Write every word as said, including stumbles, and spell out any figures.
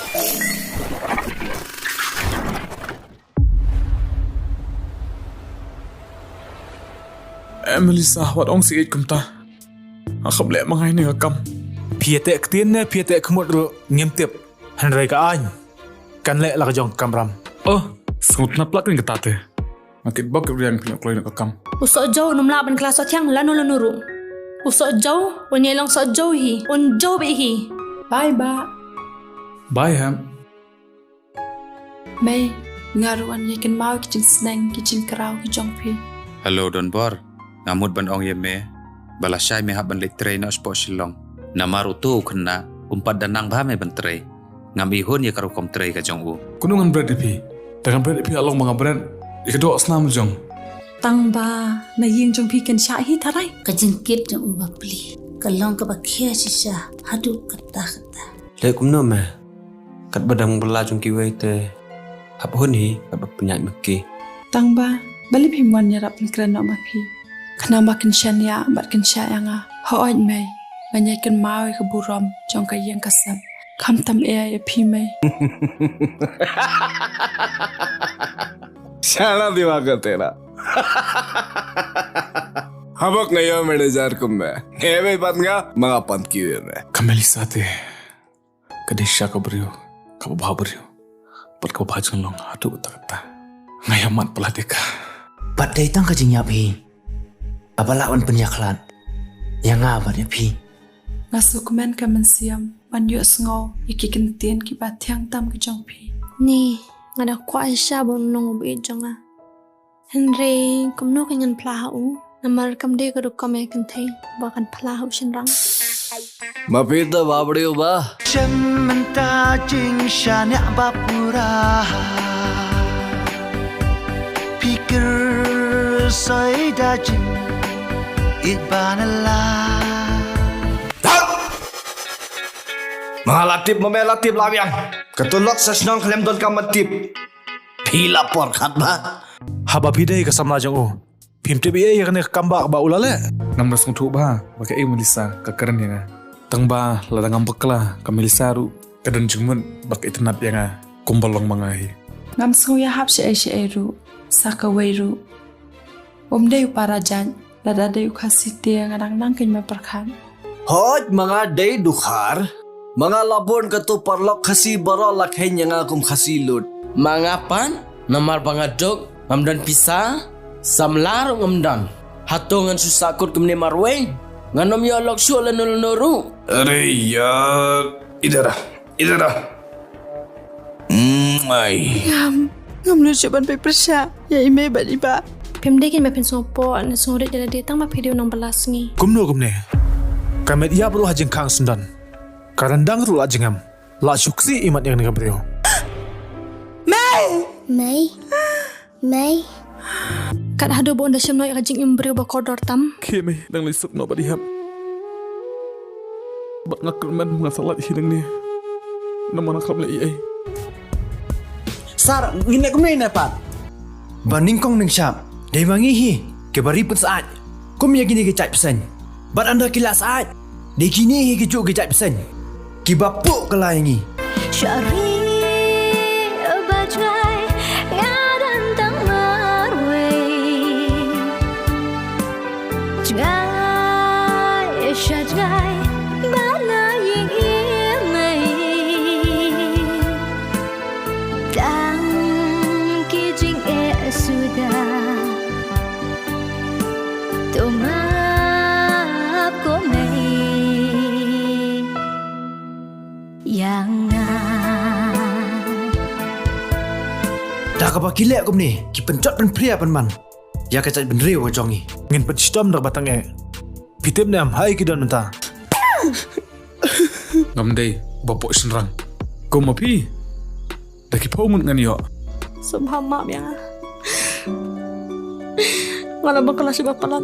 Eh, Melissa, wat ong sih kumta. Nga khlem leh ma nga ïa kane ka kam. Phi ïa teh ktien ne phi ïa teh khmut ruh ngim tip. Hynrei ka aiñ kan leh la ka jong ka kamram. Oh, sngewtynnat palat kane kata te. Nga kit bok kit riang phi ïa kloi na ka kam. U Sohjew un ym lah ban kylla soh thiang lano lano ruh. U Sohjew un ïai long Sohjew hi, un jew beit hi. Bye, Bah. Bye, Hep. Mei, nga ruh ngan ïai kynmaw ki jingsneng ki jingkraw ki jong phi. Hello Donbor, nga mut ban ong ïa me ba lashai me hap ban leit trei noh shapoh Shillong. Namar uto u khynnah um pat da nang bha me ban trei. Ngam ihun ïa ka rukom trei ka jong u. Kumno ngan bret ïa phi? Te ngan bret ïa phi, la long ba nga bret ïa ka doh snam jong. Tang ba na ïing jong phi kan shah hi tharai. Ka jingkit jong u bapli ka long kaba khia shisha haduh katta katta. Leh kumno me? Katba dang bylla jong kiwei te hap hun hi katba pynïaid ma ki. Tang ba balei phim wan ïarap pynkren noh ma phi? Khnang ba kin shaniah bad kin shah ïa nga. Hooid mei, ngan ïai kynmaw ïa ka burom jong ka ïing ka sem. Khamtam ïa phi mei. Shala diwa ka tera. Habak nga ïa manager kum me. Hebe bat nga manga pan kiwe me. Ka Melissa te ka dei shisha ka briew kaba bha briew bad kaba bha jinglong haduh katta katta. Nga ïa mad palat ïa ka. Bad dei tang ka jingïap hi kaba lah wan pynïakhlad ïa nga bad ïa phi. Nga sngewkmen ka mynsiem ban ïohsngew ïa ki kyntien kiba thiang tam ki jong phi. Ni, nga da kwah shisha ban long u baieit jong nga. Hynrei kumno kan ngan phla ha u? Namar kam dei ka rukom ïa kynthei ba kan phla ha u shynrang. Ma phi te ba briew ba. Shem mynta jingshaniah ba pura. Phi kyrsoh da jingïeit ba na la. Thang! Ma nga la tip, ma me la tip la biang. Ka tulok sa shnong khlem don kam tip. Phi la por khat ba. Haba phi dei ka samla jong u, phim tip ei ei ïa kane ka kam ba, ba u la leh. Ngam da sngewthuh ba, ba kaei Melissa ka kren ïa nga. Tang ba lada ngam bakla ka Melissa ruh ka don jingmut ba ka itynnat ïa nga kumba long ma nga hi. Ngam sngew ïahap shaei shaei ruh sa kawei ruh. Um dei u para jait, lada dei u Khasi te nga dang nang kein me pyrkhat. Hooid ma nga dei dkhar, ma nga la bun kato paralok Khasi baroh la kheiñ ïa nga kum Khasi lut. Ma nga pat, namar ba nga duk, ngam don pisa, samla ruh ngam don. Hato ngan shu sahkut kumne marwei? Ngan ym ïoh lok shuh lano lano ruh. Are yaar, idhar aa. Idhar aa. Mm, ai. Ngam, ngam nud shuh ban peit pyrshah ïa i mei bad i bah. Phim dei kein ba phin sngewpoh ne sngewrit ïa lade tang ba phi dei u nongbylla sngi. Kumno kumne? Ka met ïap ruh ha jingkhang syndon. Ka ryndang ruh la jingem. La shu ksih imat ïa kane ka briew. Mei! Mei. Mei. Kat haduh ba un da shem noh ïa ka jingim briew ba kordor tam. Khie mei, dang leit suk noh bad i Hep. Bad nga kyrmen nga sa lait hi nangne. Namar nga khlem leh ei ei. Sir, ngin leh kumne ne pat? Ba nyngkong nyngshap dei ma ngi hi kiba ri pynsyaid. Kum ïa kine ki jait bseiñ. Bad ynda ki la syaid, dei kine hi ki juh ki jait bseiñ kiba puh kylla ïa ngi. Sha ri ba jngai nga don tang marwei. Jngai sha jngai ba na ïing i mei. Tang ki jingeh suda. To map ko mei ïa nga. Da kaba ki leh kumne, ki pynjot pynphria pynman ïa ka jaitbynriew ka jong ngi. Ngin pynshitom da kaba tang eh. Phi tip ne em ha ei ki don mynta? Ngam dei ba poh shynrang kum ma phi. Da ki phew ngut ngan ïoh. Sngewbha map ïa nga. Nga la bakla shibun palat.